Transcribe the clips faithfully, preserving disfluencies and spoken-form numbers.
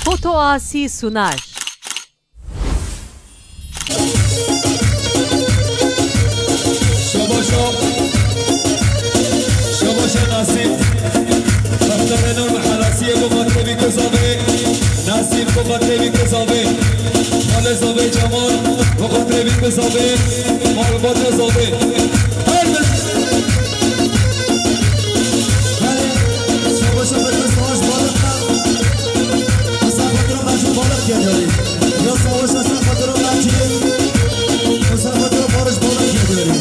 Foto Asi sunar. Şabaşa, şabaşa Nasîm. Xeftarê nor mehelasiye bo xatirê vî ku zavê. Nasîm bo xatirê vî ku zavê. Xalê zavê Cemal bo xatirê vî ku zavê. Malbata zavê. Her bir. Şabaşa Fetih Savaş Balık'la. Hasan Fatura Mesut Balık geliyor. Ya Savaş Hasan Fatura Mesut. Hasan Fatura Barış Balık geliyor.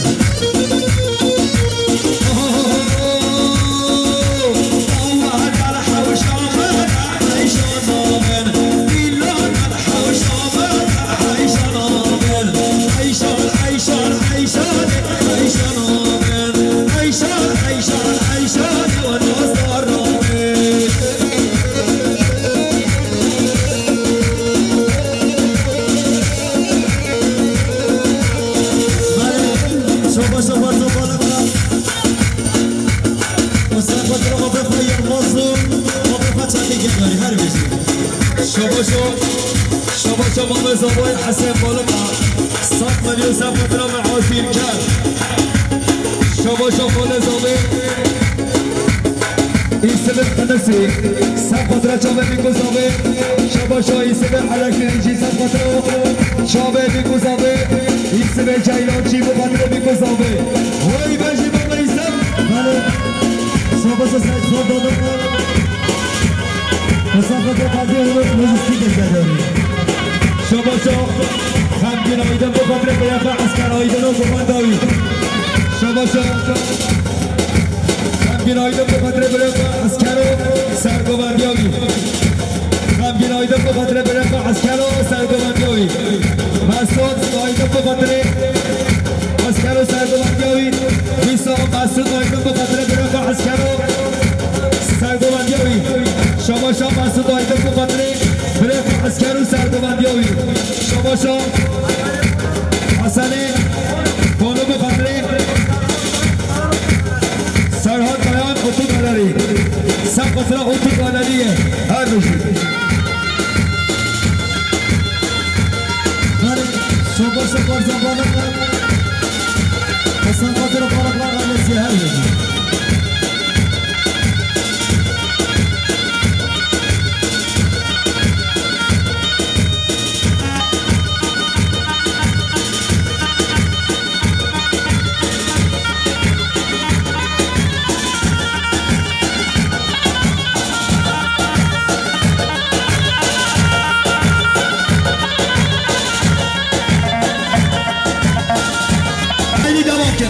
Şabaş, şabaş, şabaş. Mustafa Dura, Mustafa Yılmaz'ın, Mustafa Çakı geliyor, her biri. Şabaşo, şabaşo Mehmet Zaboy, Hasan Balık'a, Sat Mali, Mustafa Dura ve Azim Kar. Şabaşo Mehmet Zaboy. Îsibê Qinusî, ser xatirê çavê Bîkû Zavê, şabaşo Îsibê Elektrîkçî, ser xatirê çavê Bîkû Zavê, Îsibê Ceylancî, bo xatirê Bîkû Zavê. Wey bejî baba Îsib. Belê. Şabaşo Seyîd Xan Dadın. Xizafetê Qazî Oğuz Meclisi Geceleri. Şabaşo Xemgîn Aydın, bo xatirê Beyata Esker Aydın û Gumandawî. Şabaşo. Xemgîn Aydın, bo xatirê birêva Esker û sergovendiya wî. Xemgîn Aydın, bo xatirê birêva Esker û sergovendiya wî. Mesut Aydın, bo xatirê Esker û sergovendiya wî. Wîsa Mesut Aydın, bo xatirê birêva Esker û sergovendiya wî. Şabaşa Mesut Aydın, bo xatirê birêva Esker û sergovendiya wî. Şabaşa Hasanê Konu, bo xatirê Serhat Dayan Otogaleri. Ser xatira Otogaleriye. Her bijî. Her şabaşa Barzan Balıklar. Hasan Batur Balıklar ailesi, her bijî. Haydi devam ki.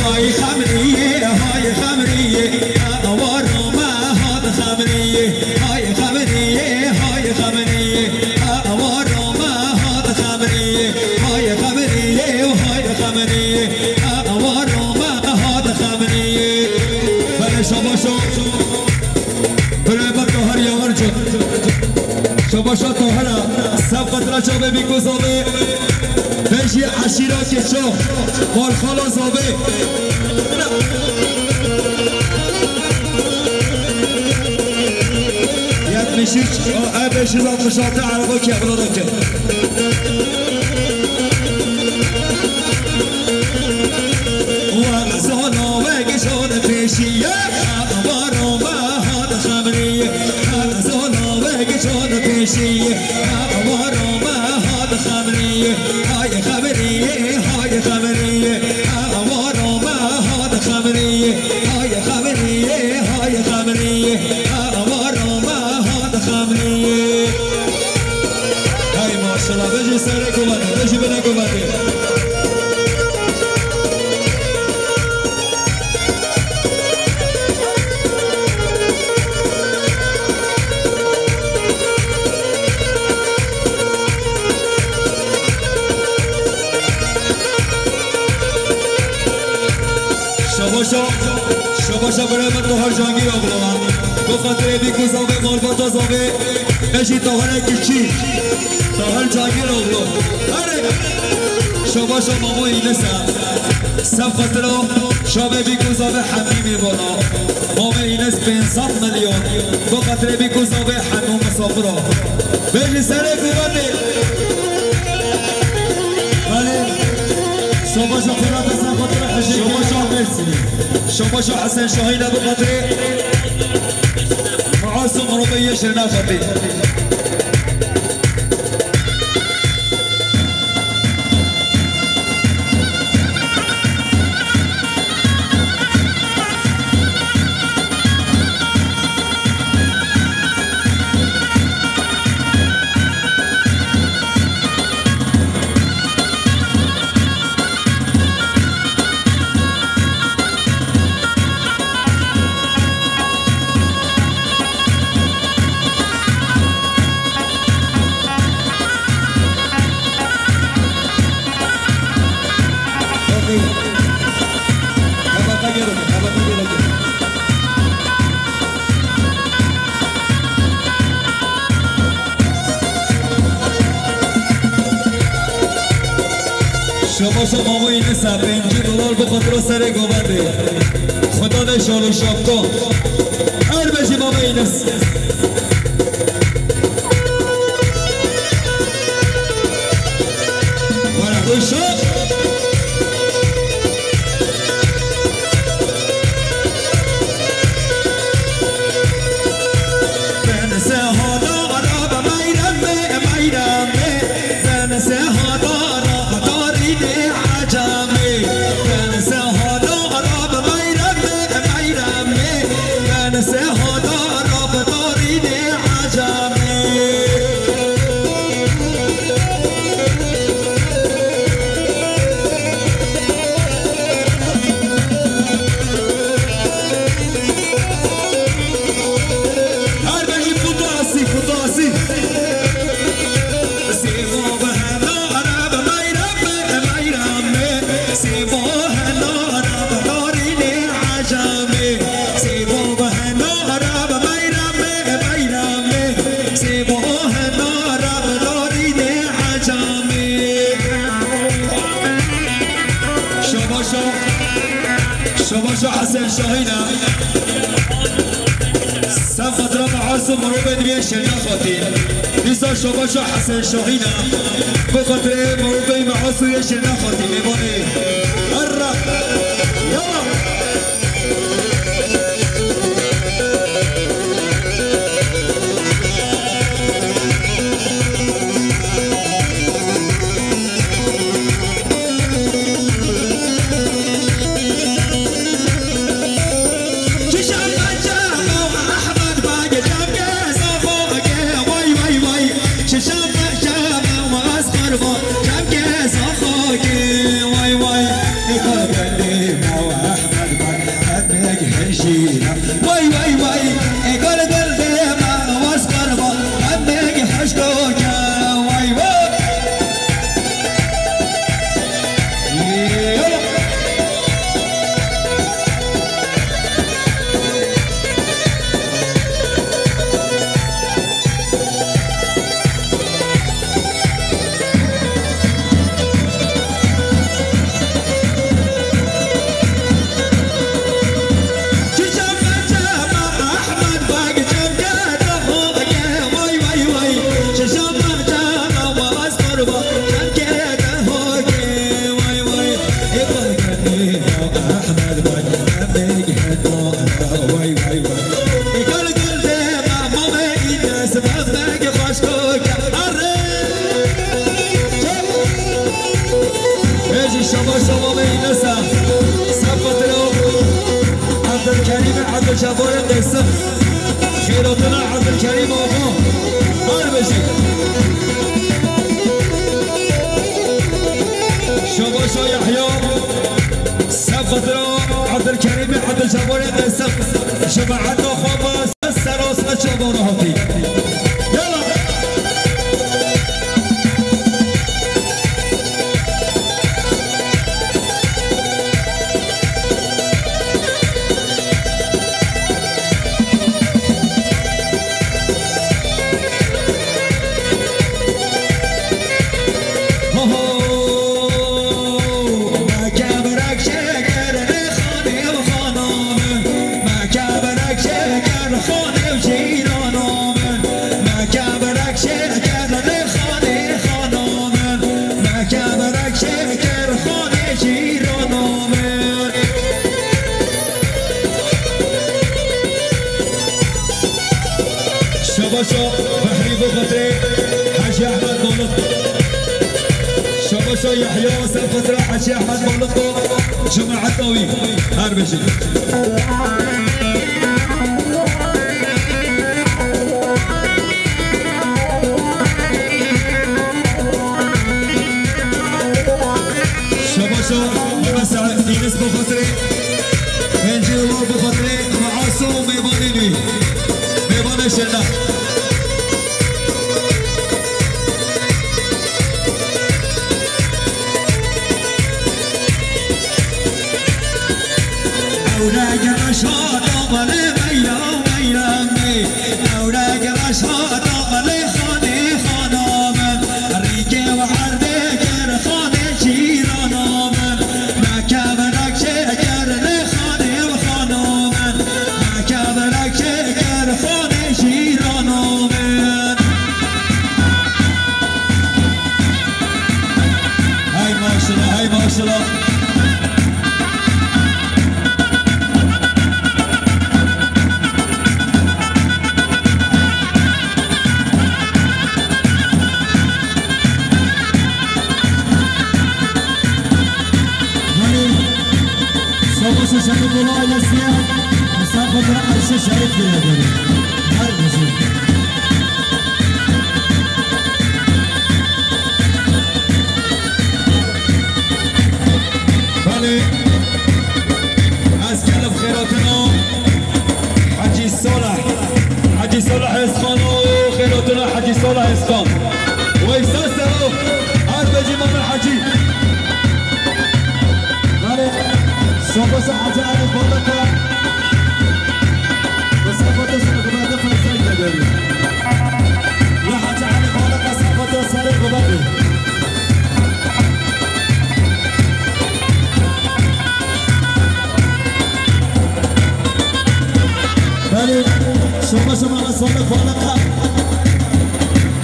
Hay Xemrîyê, hay Xemrîyê, ya ewar me hat Xemrîyê, hay Xemrîyê, hay Xemrîyê, ya ewar me hat Xemrîyê, hay Xemrîyê, hay Xemrîyê, ya ewar me hat Xemrîyê. Belê şabaşo. Birayê me Tahir Yağırcı. Şabaşa Tahira. Sef xatira çavê Bîkû Zavê. Bejî eşîra Keço. Malxala Zavê. Yetmiş üç, e, beş yüz altmış altı araba kevra da kir. Wexzana wegişon pêşiye, ewaro me hat Xemrî. Wexzana wegişon pêşiye, ewaro me hat Xemrî. Hay Xemrî, hay Xemrî, ewaro me hat Xemrî. Hay Xemrî, hay Xemrî, ewaro me hat Xemrî. Hey maşallah, bejî serê guvatê, bejî binê guvatê. Şabaşa, şabaşa birayê min Tahir Cangîroğlu. Bo xatirê Bîkû Zavê, Malbata Zavê, bejî Tahirê Kiçî, Tahir Cangîroğlu. Erê, şabaşa Mamo Îlisa. Sef xatira Şabê bî ku zavê hemî mêvana. Mamê Înes pênc sed milyon. Bi xatirê bî ku zavê hemû misafira. Bêjî serê guvatê. Belê. Şabaşa xwe rake ser xatirê Hejê. Şabaşa Mêrsînê. Şabaşa Hesen Şahîn e bi xatirê Masûm Robeyê Şirnexatî. Şabaşa Mamo Înis e, pêncî dolar bi xatira serê govendê. Xuda de şal û şapka. Her bejî Mamo Înis. Were xweşa. Ben sehada araba meyreme, meyreme. Ben sehada araba tarine acame. Ben sehada araba meyreme, meyreme. Ben sehada araba tarine acame. Her bejî Futasî, Futasî. Sêvo bihena araba meyrame, meyrame. Sêvo hena araba tarînê ecamê. Sêvo bihena araba meyrame, meyrame. Sêvo hena araba tarînê ecamê. Şabaşa, şabaşa Hesen Şahîn e. Ser xatira Measûm mirovê dibê Şirnexatî. Dîsa şabaşa Hesen Şahîn e. Bi xatirê mirovê Measû yê Şirnexatî mêvanê. Herre. Yala. Vay vay vay, e kar gel dê me waz karba, em bêgî heşko ke, vay vay. Yala. Bêjî şabaş şabaş Înes e. Sefetiro Ebdulkerîm Ebdulcebbarê Qêsim. Xêratina Ebdulkerîm Axa. Her bijî. Şabaşa Yehya. Sefetiro Ebdulkerîm Ebdulcebbarê Qêsim. Ji me heta xwe bas. Serosna çavana hatî. Yala. Yahya, ser xatir Hecî Ehmed Baliq û cemaeta wî. Her bijî. Şabaşa, Mehmet Said Deniz bi xatirê, Hêncî Lal bi xatirê, Maas û mêvanê nû. Mêvanê şêrda. Ewrek reşa damalê meyra meyra me. Ewrek reşa damalê xanê xana me. Rîgê we erdê kir xanê cîrana me. Me kevnek çêkir lê xanê we xana me. Me kevnek çêkir xanê cîrana me. Hay maşallah, hay maşallah. Hani, savaşı şanı kolay ailesiye, misafirlere karşı şeref dilerim. Her bizim. Belê, ez gelim xêratina Hecî Salih. Hecî Salih Hêzxan û xêratina Hecî Salih Hêzxan. Weysa Sero, her becî Mame Hecî. Belê, şokoşa Hecî Elî Balaka. Mesafete şunu kadar da fazla gidelim. Ya Hacı Ali Balaka, mesafete sarı kadar. Belê, şoma şoma Salih Balaka.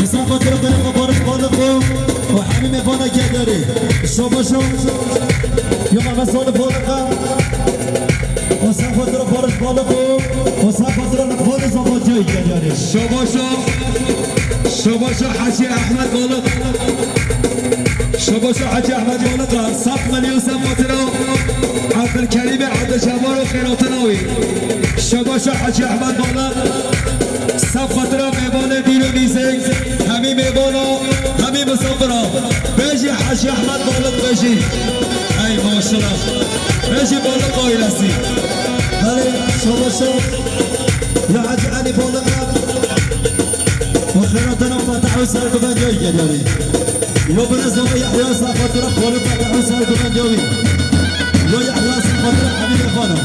Misafir Kırıkkale Barış Balıko ve Hamime Bana Gederi. Şoma şoma. Yok ama Salih Balaka. Misafir Barış Balıko. Misafir Barış Balıko Gederi. Şoma şoma. Şobaşa Hacî Ehmed Balık. Şobaşa Hacî Ehmed Balık a, saf milyon saf xatira Abdülkerim Abdülcebbar û xêratina wî. Şobaşa Hacî Ehmed Balık, saf xatira mêvanê dîr û nîzek, hemî mêvana, hemî misafira. Bejî Hacî Ehmed Balık bejî. Ey maşallah. Bejî Balık ailesi. Belê, şobaşa ya Hacî Elî Balık a. Ve xêratana Fatih Hüseyin Kubancoy geliyor. Yo biraz ama Yahya Safatura, Fatih Hüseyin Kubancoy. Yo Yahya Safatura, Habib Efano.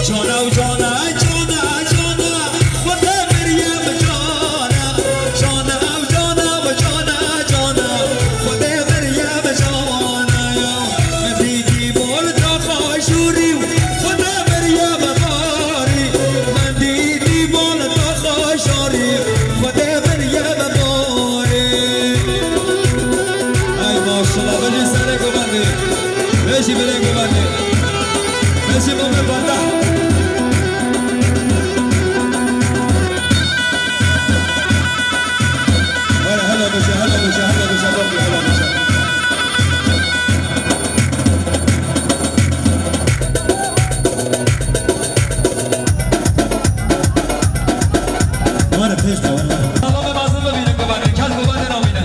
Cana û cana, cana, cana, Xwedê Meryem cana. Cana û cana, cana, cana, Xwedê Meryem cana ya. Min dîtî bol daxa şûrî, Xwedê Meryem barî. Min dîtî bol daxa şûrî, Xwedê Meryem barî. Ay maşallah, vejî serê govendê. Vejî birê govendê. Vejî mamê Fatah. Were hela bije, hela bije, hela bije, babî, hela bije. Were pêş de, were, were. Tamam, em hazir bibînin govendê. Kes govendê namîne.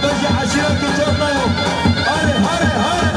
Bejî eşîretê Çotnayo. Hare, hare, hare.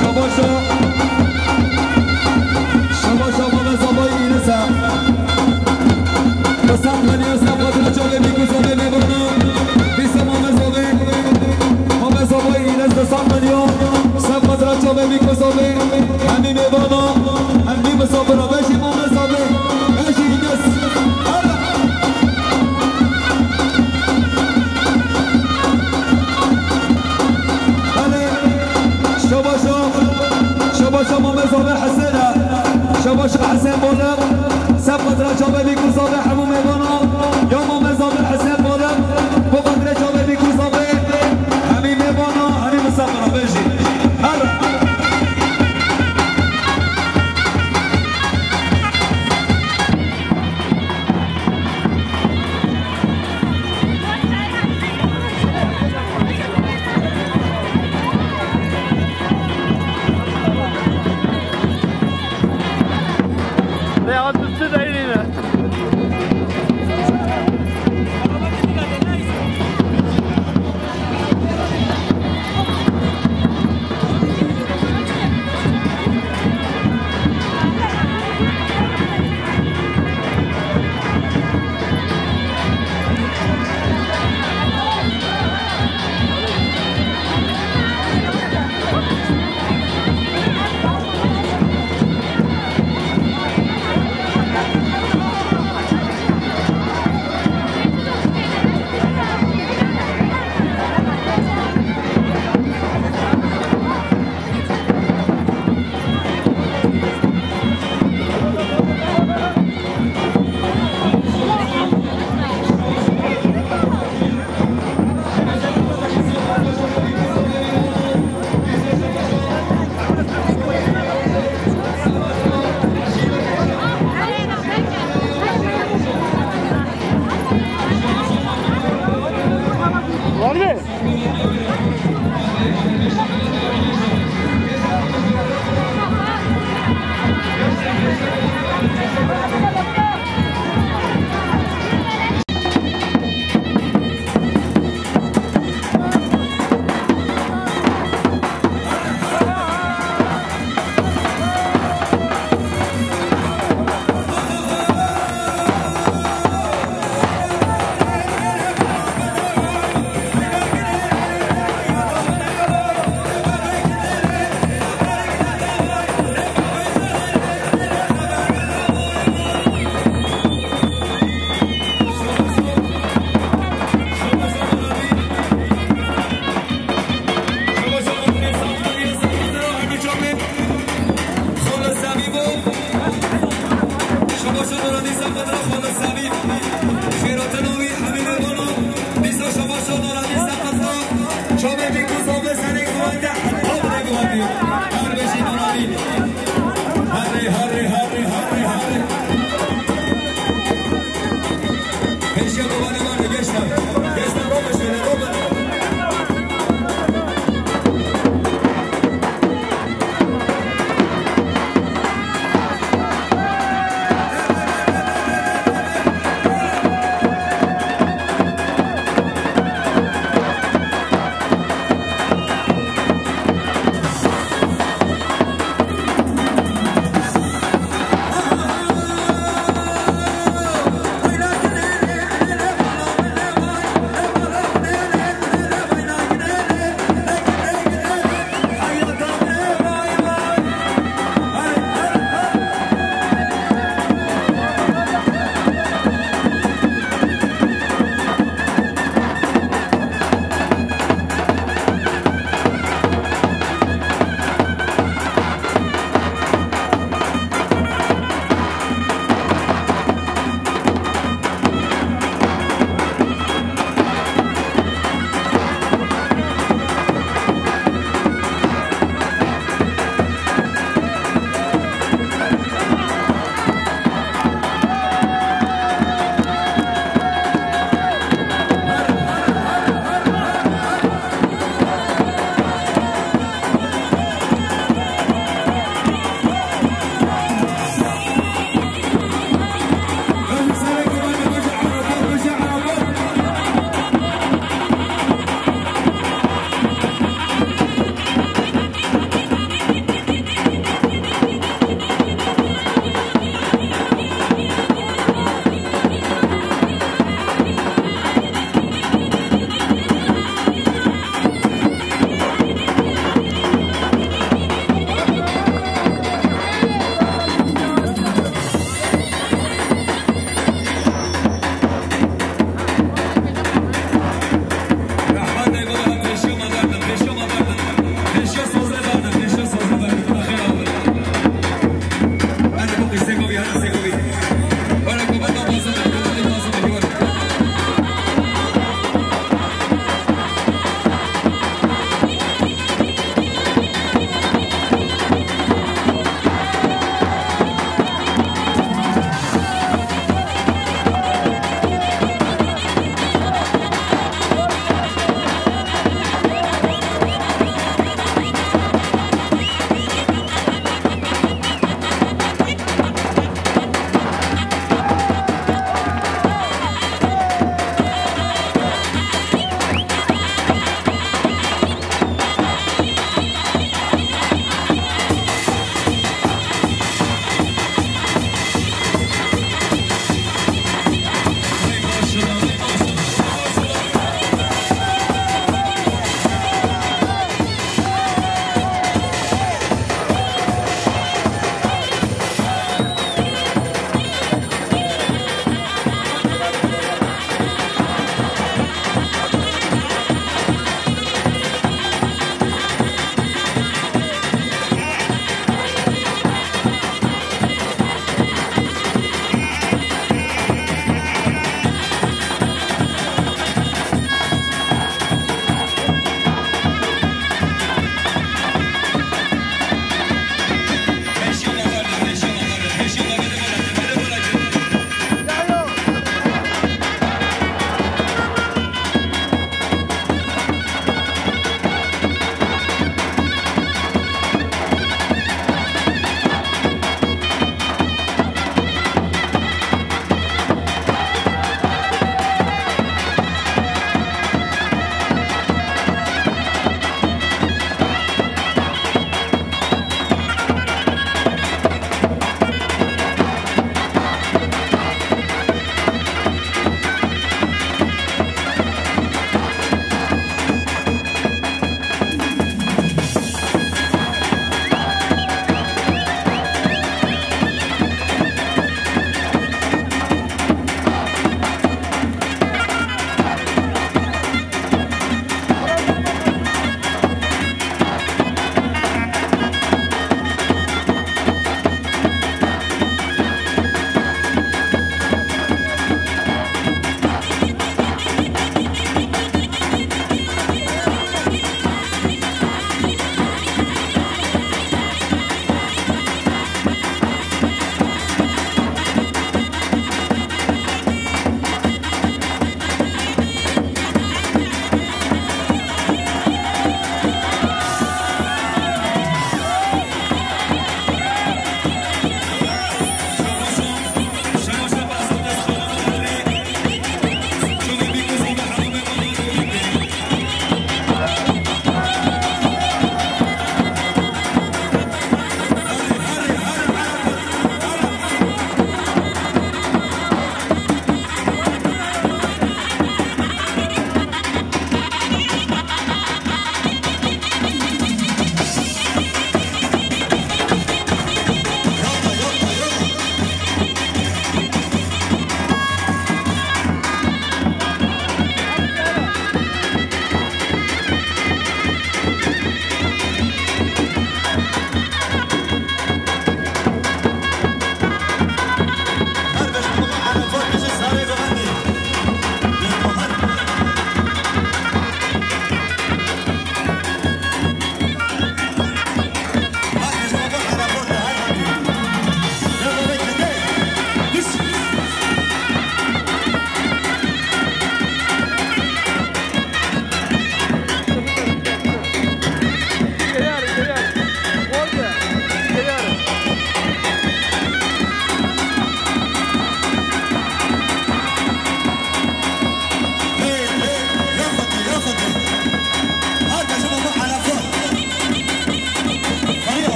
Şabaşa, şabaşa mame Zabayê Îlisa. Qisem Xelîl Êsa Xatir Çavê Mîkû Zavê mêvana. Dîsa mame Zavê, mame Zabayê Îlis Qisem Xelîl Êsa Xatir Çavê Mîkû Zavê. Hemî mêvana, hemî misafira. Bejî mame Zavê, bejî Îlis. Hela.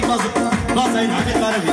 Baz, baz Zeyn Hafîz Karabî.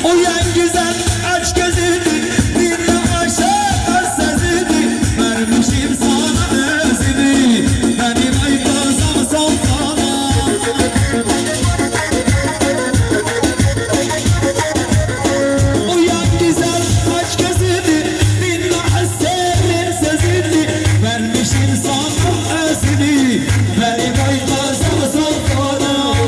Uyan güzel, aç gözünü, dinle aşık sözünü. Vermişim sana özümü, benim ay kazam sultanım. Uyan güzel, aç gözünü, dinle senin sözünü. Vermişim sana özümü, benim ay kazam sultanım.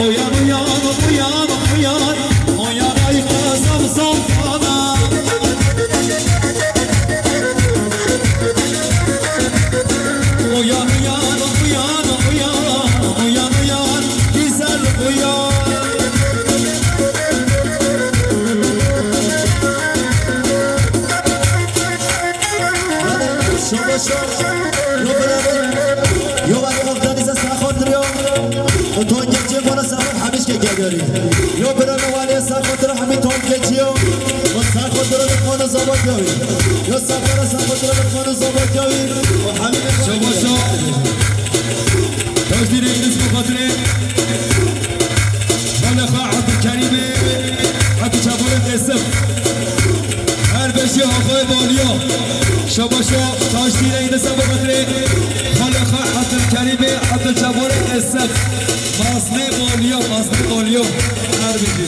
Uyan, uyan, uyan, uyan. Uyan ay kızım sultanım. Uyan, uyan, uyan, uyan. Uyan, uyan, güzel uyan. Şaba şab. Yo beraber. Yo beraber. Denize sağ kontrol. Ton geçe bana sabah hamiş ke geliyor. Yo beraber. Waliye sağ kontrol. Hamid ton geçiyor. O sağ kontrol. Konu zabat yavi. Yo sağ kontrol. Sağ kontrol. Konu zabat yavi. O Hamid. Şaba şab. Tajdîrê Yunus bi xatirê xalê xwe Ebdulkerîmê Ebdulcebarê Qêsim. Her beşê axayê baliya. Şabaşa tajdîrê Yunus bi xatirê xalê xwe Ebdulkerîmê Ebdulcebarê Qêsim. Maznê baliya, maznê baliya. Her bijî.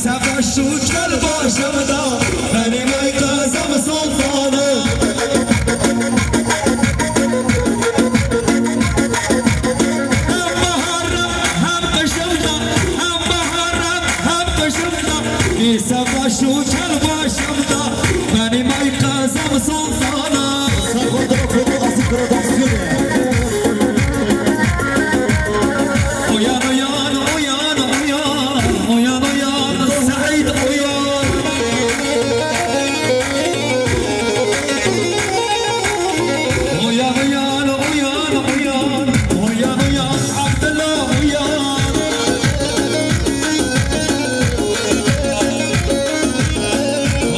Savaş uçar başımda, benim ay kazam sultanım. Hem baharım, hem kışımda, hem baharım, hem kışımda. Bir savaş uçar başımda, benim ay kazam sultanım. Sağ ol, Drop'un Aziz Production. Uyan, uyan, uyan, uyan, uyan, uyan, Said, uyan. Uyan, uyan, uyan, uyan, uyan, uyan, Abdullah, uyan.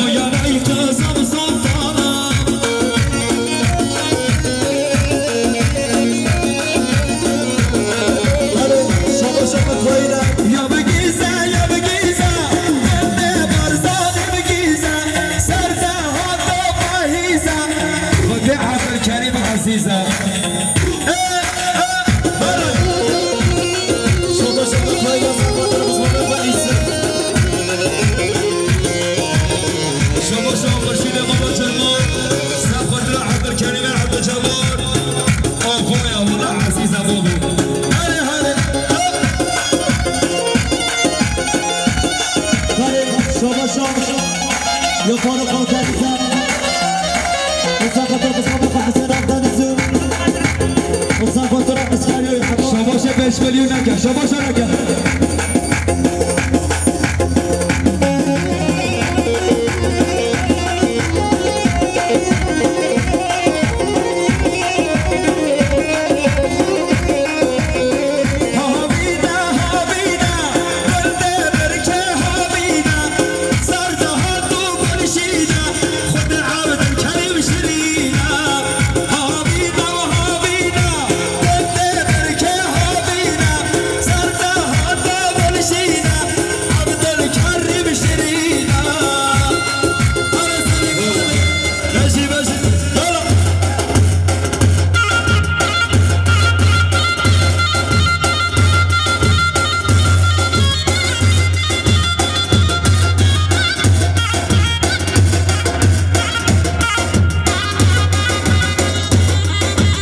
Uyan, Yukarı kalkarsa. Musa Kotor, Musa Kotor, Hüseyin Akdeniz'i. Musa Kotor, Askeriyo'yu. Şabaşa beş milyon neke, şabaşa neke.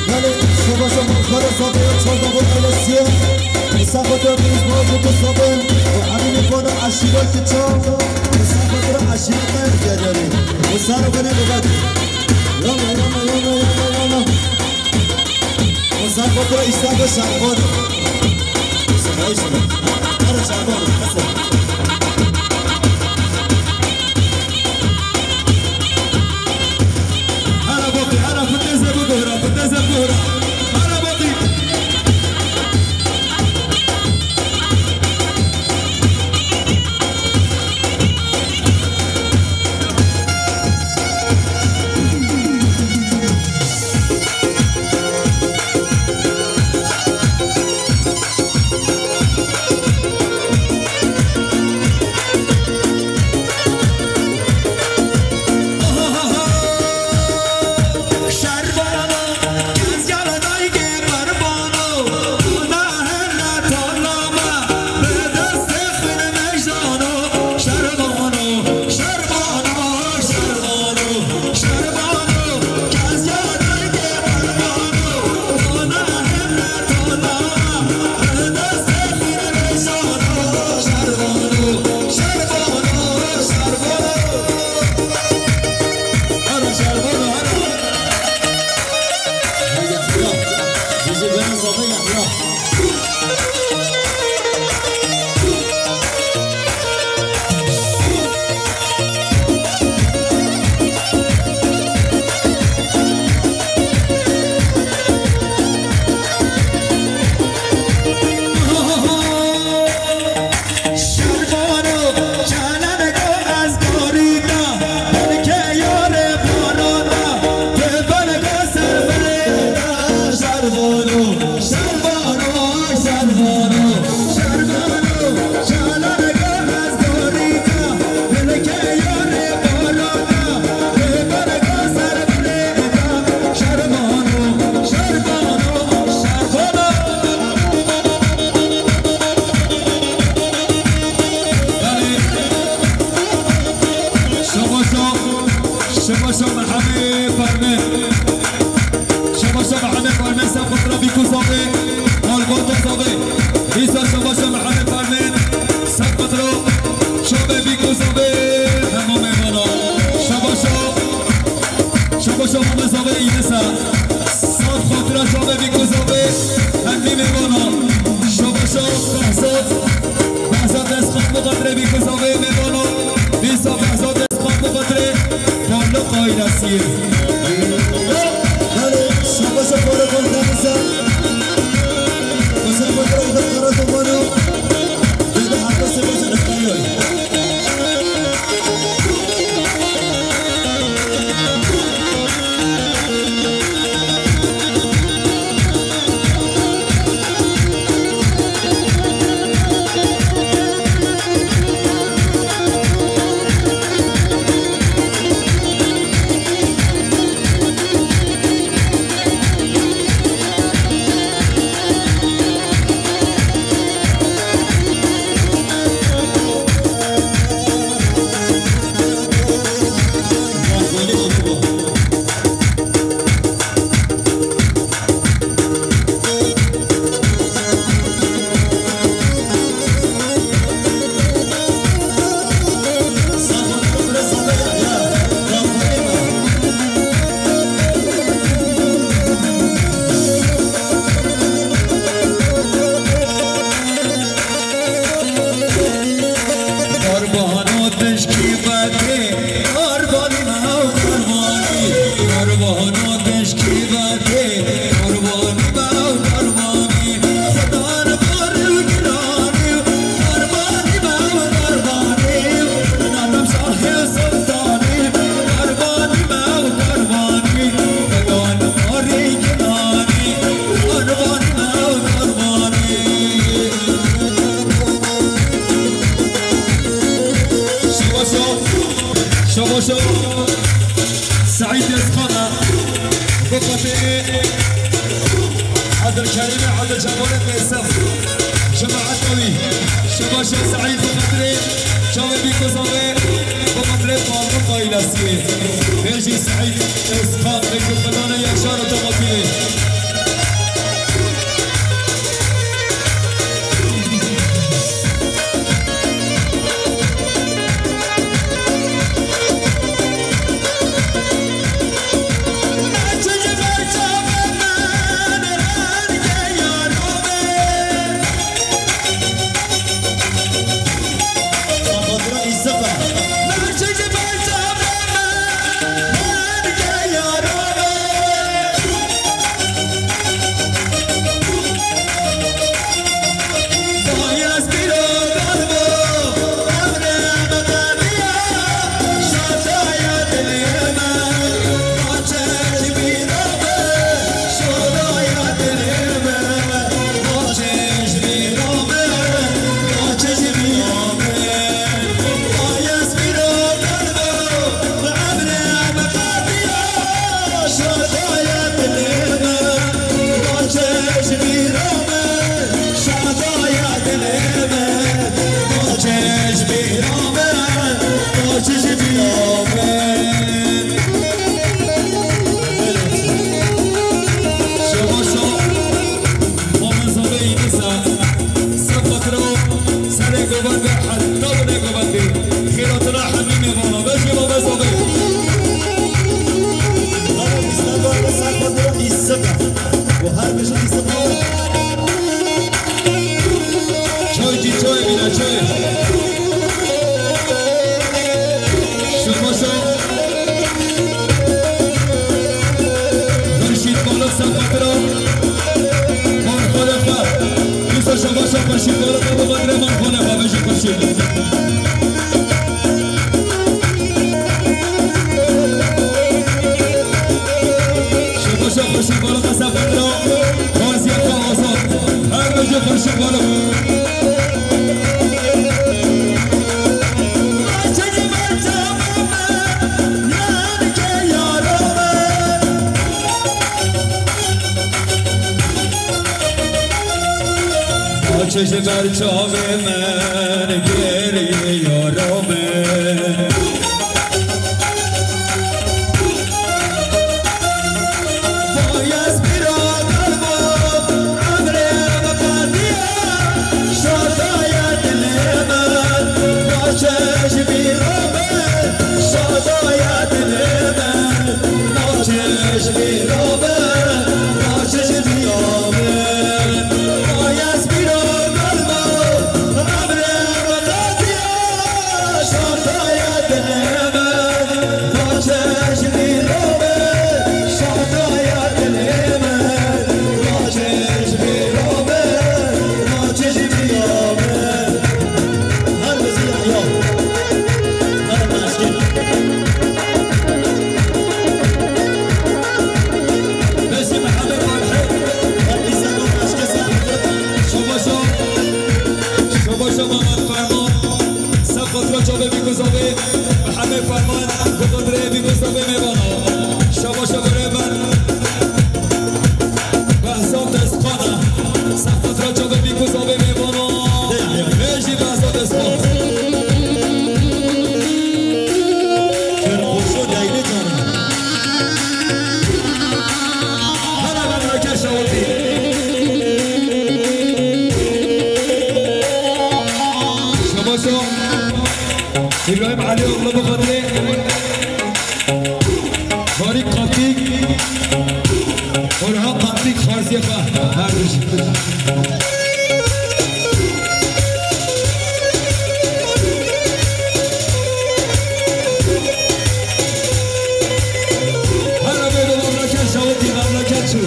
Belê, şabaşa malkara Zadeya Çardağ û ailesiye. Musa Kotor, Deniz Boğaz, Yusuf Zabe û hemî mêvana eşîra Kiça. Musa Kotor, eşîra Tayyar Geryanî. Musa Kotor, Yalla, yalla, yalla, yalla, yalla. Musa Kotor, İstanbul Şarkon. Musa Kotor, Şarkon. Hera baqî, hera fiteze bigora, fiteze bigora. Hera baqî. Şabaşa, şabaşa Mehemê Fermê. Şabaşa Mehemê Fermê, ser xatir Bîkû Zavê, malbata Zavê. Îsa şabaşa Mehemê Fermê, ser xatir çavê Bîkû Zavê, hemû mêvana. Şabaşa, şabaşa Mehemê Zavê Îdisa. Ser xatira çavê Bîkû Zavê, hemî mêvana. Şabaşa Behzat, Behzat Destxan bi xatirê Bîkû Zavê mêvana. Îsa Behzat Destxan bi xatirê Parlak ailesiyê. Belê, şabaşa Parlak ailesiyê. Musa Kotor, Karatomano. Dede Hakkı Sefası Rıkkı'yı. Şabaşa Seîd Destxana, bi xatirê Abdulkerîmê Abdulcemalê Qêsim, cemaeta wî. Şabaşa Seîd, bi xatirê çavê Bîkû Zavê, bi xatirê Farmûn aîlesiyê. Bêjî Seîd Destxan, Bêjî Xwedane Yaşar otomobîlê. Şabaşa Momin Zavê Îdrîsa, sed xatira, serê govendê heta binê govendê. Xêratina hemî mêvana, bejê Momin Zavê. Baba, îsnada, sed xatira îsika. Û her bijî îsika. Çay cî, çay bîne, çay. Şabaşa. Xurşîd Balık sed xatira. Marxolefa. Yusuf Şabaşa Xurşîd Balık, bu xatire Marxolefa, bejî Xurşîd. Şabaşa Xurşîd Balık sed xatira. Xaziye Xwe Azad. Her bejî Xurşîd Balık. Çeşme ber çavê min geriye yara min. Vay ez bira derman, emrê min qediya, şadaya dilê min, naçe ji bîra min, şadaya dilê min, naçe ji bîra min, naçe ji bîra min. Vay ez bira derman, emrê min qediya, şadaya dilê min. Sed xatira çavê Bîkû Zavê, Mihemê Ferman, bi xatirê Bîkû Zavê mêvana. Şabaşa berê min. Behzat Destxana. Sed xatira çavê Bîkû Zavê mêvana. Bêjî Behzat Destxan. Kerxoşo Deylê Canım. Hela memleket şawitî. Şabaşa. İbrahim Ali oğlu bu kadri. Farik Kaptik. Orhan Kaptik, Farziye Fah. Her bir şey. Her abi memleket şahit, memleket şu.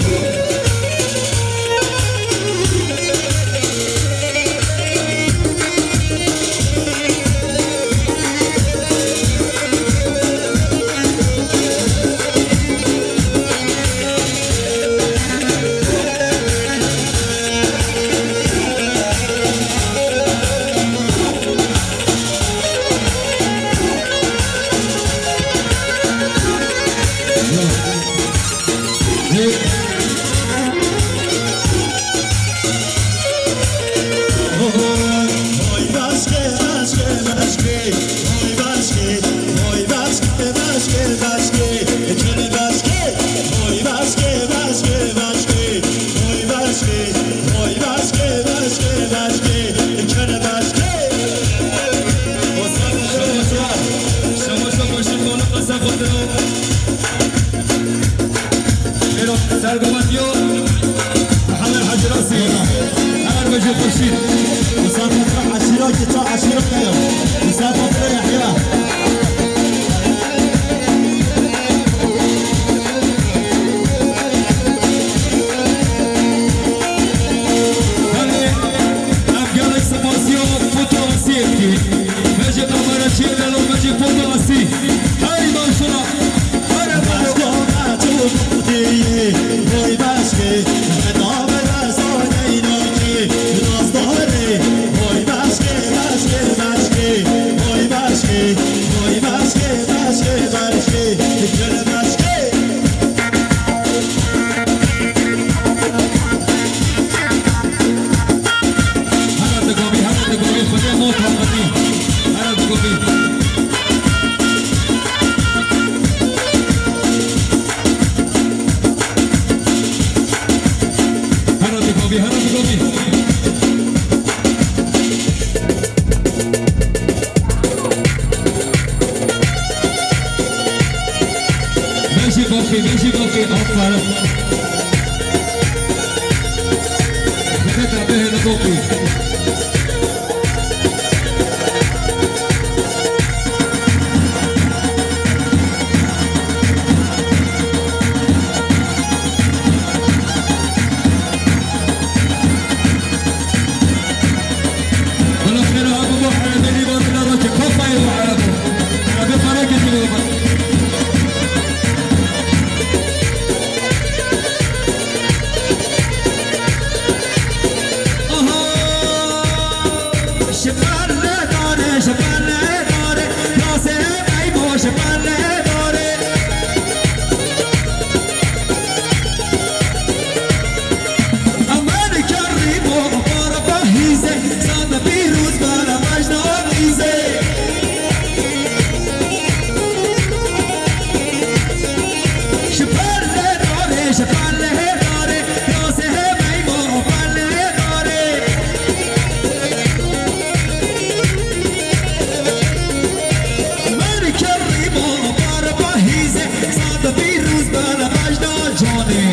Sergovendiyo Mihemed Hacî Rasî. Her bejê xurşîd. Misafir eşîra ki ça eşîra kaya. Misafir Yahya. Belê, em gelek spasiya foto asî yekî. Bejê kamera çê delo bejê foto asî. Hey maşallah. Hera digobî, hera digobî, Xwedê mot heqetî. Hera digobî. Hera digobî, hera digobî. Bejî baqî, bejî baqî, aferin. Xwedê te bihêle baqî. Wela xêra hema bo erebê nîva dina rakê kafayê bo erebo. Erebê xwe rakê jî bo. Aha! Şiperle dare, şiperle dare, nasê meymo şiperle dare. Aman kerrî bo para pahîze, sade pîrûz bana bejna nîze. Şiperle dare, şiperle dare, nasê meymo perle dare. Min kerrî bo para pahîze, sade pîrûz bana bejna canê.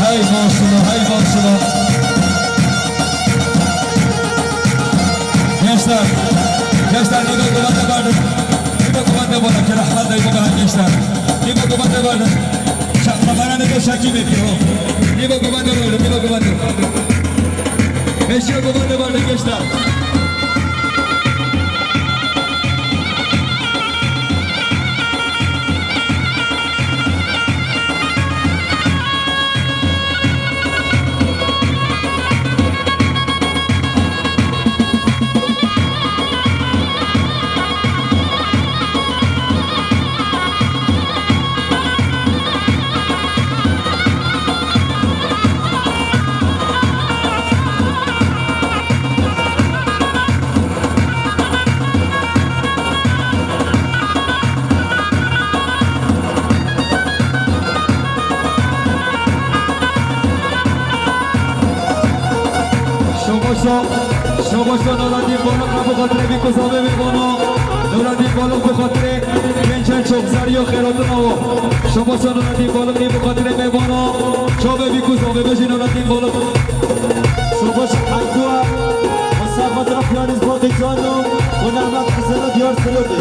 Hey maşallah, hey maşallah. Gençler, gençler, nîva govende berdin. Nîva govende bana, kira hal dayı bu kadar gençler. Nîva govende berdin. Şa-, kameranı da şakî bekliyor. Nîva govende berdin, nîva govende. Eşya govende berdin gençler. Şabaşa Nureddin Balık, bu xatirê bî ku zavê wê vano. Nureddin Balık bu xatirê gençen çok zariyo xeyratın ava. Şabaşa Nureddin Balık, bu xatirê wê vano. Çavê bî ku zavê bejî Nureddin Balık. Şabaşa Haydar, Mustafa Trabzon, Bozî Cano, bu Nehmet Hüseyin Diyar Sırık'ı.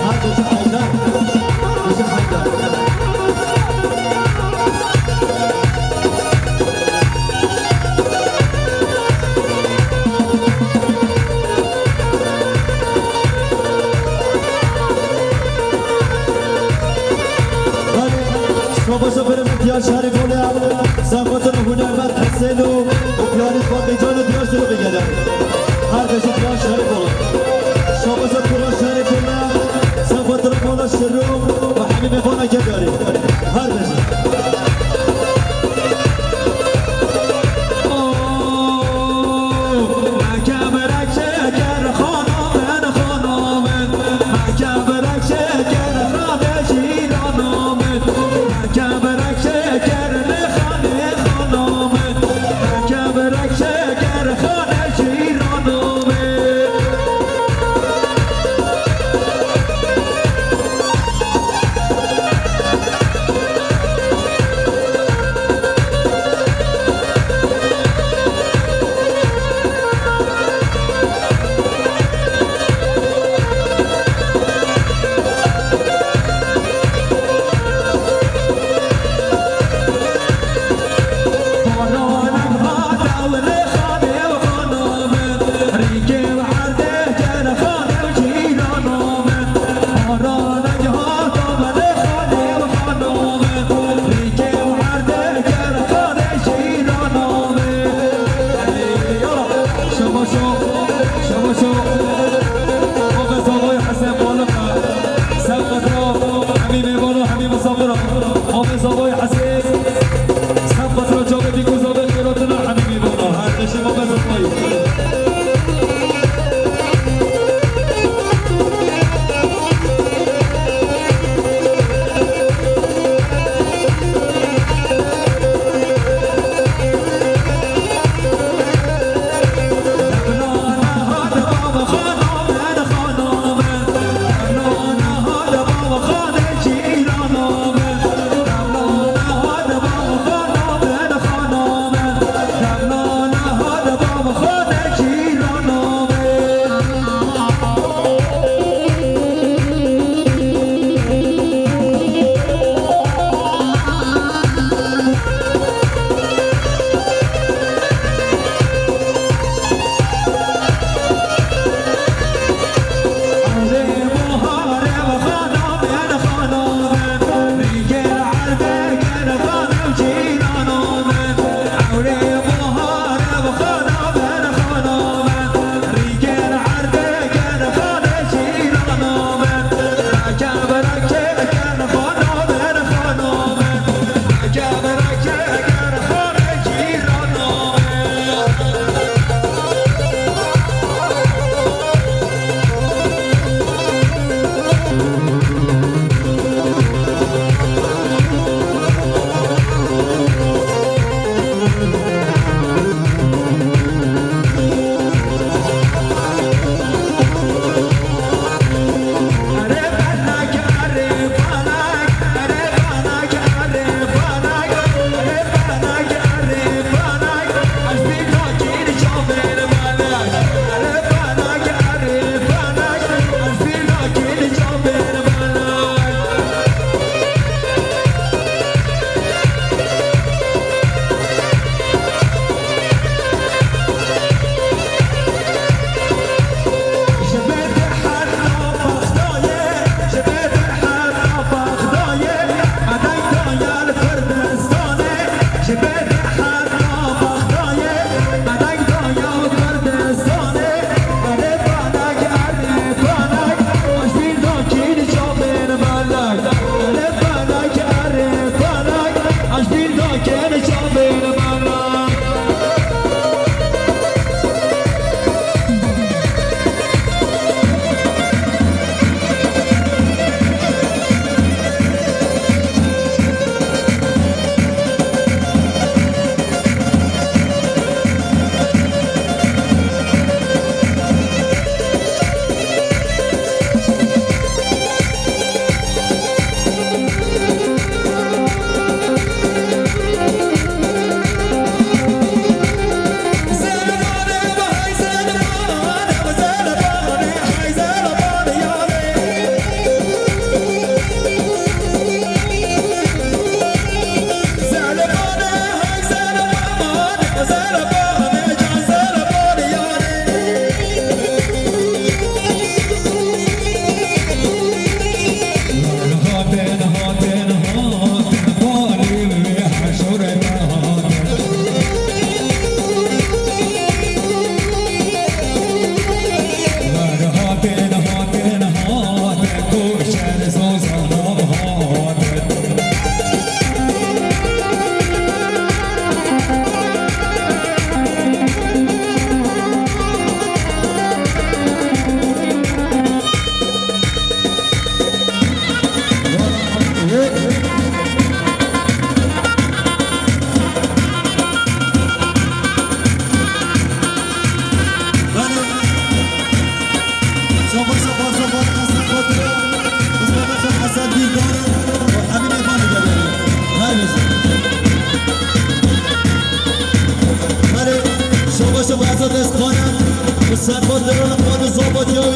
Her gece Haydar, gece Haydar. Belê, şabaşa berê min Diyar Şerîf olê, sen xatir hunermend Hüseyin û piyanîst Baqîcan û Diyar Sirû bigere. Her beşi Diyar Şerîf olê. Şabaşa kura Şerîf olê, sen xatir mala Şerîf û hemî mêvana kedarî. Her beşi. Destpare, Mustafa Dırıl, Xwedê Zobatiya